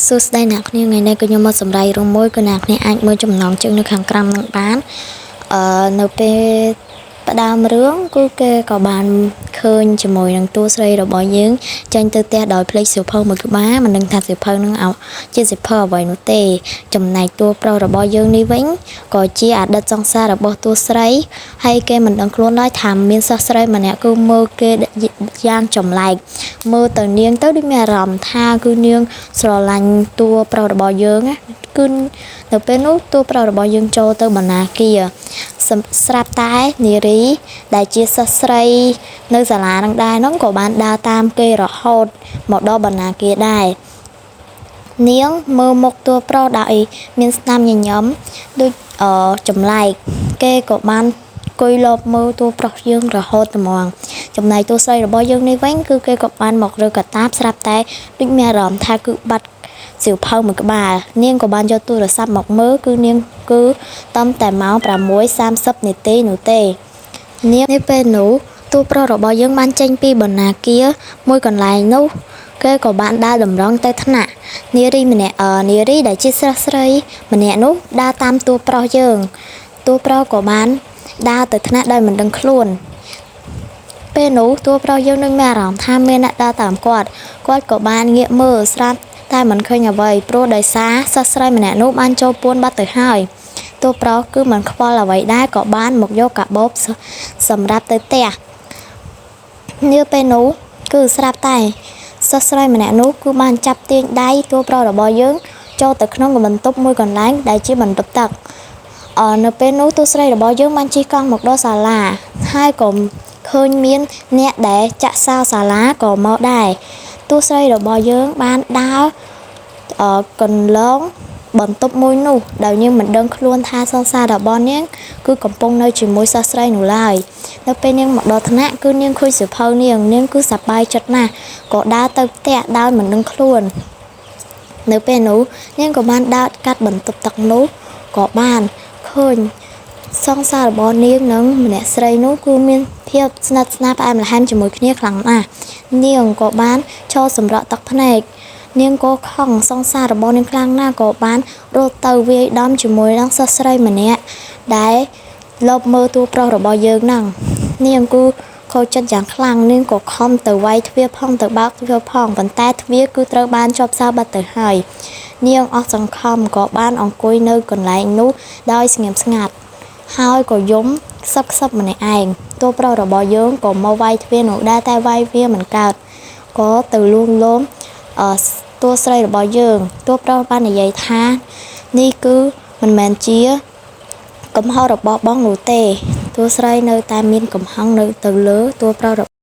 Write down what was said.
សួស្តីអ្នកគ្នាថ្ងៃនេះក៏ខ្ញុំមកសម្រាយរឿងមួយគឺអ្នកគ្នាអាចមើលចំណងជើងនៅខាងក្រោមនឹងបានអឺនៅពេលផ្ដើមរឿងគឺគេក៏បានឃើញជាមួយនឹងតួស្រីរបស់យើងចេញទៅផ្ទះដោយភ្លេចសៀវភៅមួយក្បាលមិនដឹងថាសៀវភៅនឹងឲ្យជាសៀវភៅអ្វីនោះទេចំណែកតួប្រុសរបស់យើងនេះវិញក៏ជាអតីតសង្សាររបស់តួស្រីហើយគេមិនដឹងខ្លួនឡើយថាមានសិស្សស្រីម្នាក់គឺមើលគេយ៉ាងចម្លែក មើលទៅនាងទៅដូចមានអារម្មណ៍ថាគឺនាងស្រឡាញ់តួប្រុសរបស់យើងណាគឺនៅពេលនោះតួប្រុសរបស់យើងចូលទៅបណ្ណាគារសំស្រាប់តែនារីដែលជាសិស្សស្រីនៅសាលានឹងដែរហ្នឹងក៏បានដើរតាមគេរហូតមកដល់បណ្ណាគារដែរនាងមើលមុខតួប្រុសដោយមានស្នាមញញឹមដូចអឺចម្លែកគេក៏បានគួយលបមើលតួប្រុសយើងរហូតត្មង ចំណែកតួស្រីរបស់យើងនេះវិញគឺគេក៏បានមករើកតាបស្រាប់តែដូចមានអារម្មណ៍ថាគឺបាត់សៀវភៅមួយក្បាលនាងក៏បានយកទូរស័ព្ទមកមើលគឺនាងគឺតំតែម៉ោង6:30នាទីនោះទេនាងនេះពេលនោះតួប្រុសរបស់យើងបានចេញពីបណ្ណាគារមួយកន្លែងនោះគេក៏បានដើរតម្រង់ទៅថ្នាក់នារីម្នាក់អឺនារីដែលជាស្រស់ស្រីម្នាក់នោះដើរតាមតួប្រុសយើងតួប្រុសក៏បានដើរទៅថ្នាក់ដោយមិនដឹងខ្លួន ពេលនោះតួប្រុសយើងនឹងមានអារម្មណ៍ថាមានអ្នកដើរតាមគាត់គាត់ក៏បានងាកមើលស្រាប់តែមិនឃើញអ្វីព្រោះដោយសារសិស្សស្រីម្នាក់នោះបានចូលពួនបាត់ទៅហើយតួប្រុសគឺមិនខ្វល់អ្វីដែរក៏បានមកយកកាបូបសម្រាប់ទៅផ្ទះនាពេលនោះគឺស្រាប់តែសិស្សស្រីម្នាក់នោះគឺបានចាប់ទាញដៃតួប្រុសរបស់យើងចូលទៅក្នុងបន្ទប់មួយកន្លែងដែលជាបន្ទប់ទឹក អឺនៅពេលនោះតួស្រីរបស់យើងបានជិះកង់មកដល់សាលាហើយក៏ឃើញមានអ្នកដែលចាក់សោសាលាក៏មកដែរតួស្រីរបស់យើងបានដើរអឺកន្លងបន្ទប់មួយនោះដោយនាងមិនដឹងខ្លួនថាសង្សាររបស់នាងគឺកំពុងនៅជាមួយសិស្សស្រីនោះឡើយនៅពេលនាងមកដល់ថ្នាក់គឺនាងឃើញសៀវភៅនាងនាងគឺសប្បាយចិត្តណាស់ក៏ដើរទៅផ្ទះដោយមិនដឹងខ្លួន នៅពេលនោះនាងក៏បានដើរកាត់បន្ទប់ទឹកនោះក៏បានឃើញសង្សាររបស់នាងនិងម្នាក់ស្រីនោះគឺមានភាពស្និទ្ធស្នាលផ្អែមល្ហែមជាមួយគ្នាខ្លាំងណាស់នាងក៏បានឈរសម្រក់ទឹកភ្នែកនាងក៏ខឹងសង្សាររបស់នាងខ្លាំងណាស់ក៏បានរត់ទៅវាយដំជាមួយនឹងសិស្សស្រីម្នាក់ដែលលបមើលតួប្រុសរបស់យើងហ្នឹងនាងគឺខូចចិត្តយ៉ាងខ្លាំងនាងក៏ខំទៅវាយទ្វារផងទៅបើកទ្វារផងប៉ុន្តែទ្វារគឺត្រូវបានជាប់សោបាត់ទៅហើយនាងអស់សង្ឃឹមក៏បានអង្គុយនៅកន្លែងនោះដោយស្ងៀមស្ងាត់ហើយក៏យំខ្សឹបខ្សឹបម្នាក់ឯងតួប្រុសរបស់យើងក៏មកវាយទ្វារនោះដែរតែវាយវាមិនកើតក៏ទៅលួងលោមអឺតួស្រីរបស់យើងតួប្រុសបាននិយាយថានេះគឺមិនមែនជា កំហុសរបស់បងនោះទេតួស្រីនៅតែមានកំហឹងនៅទៅលើតួប្រុស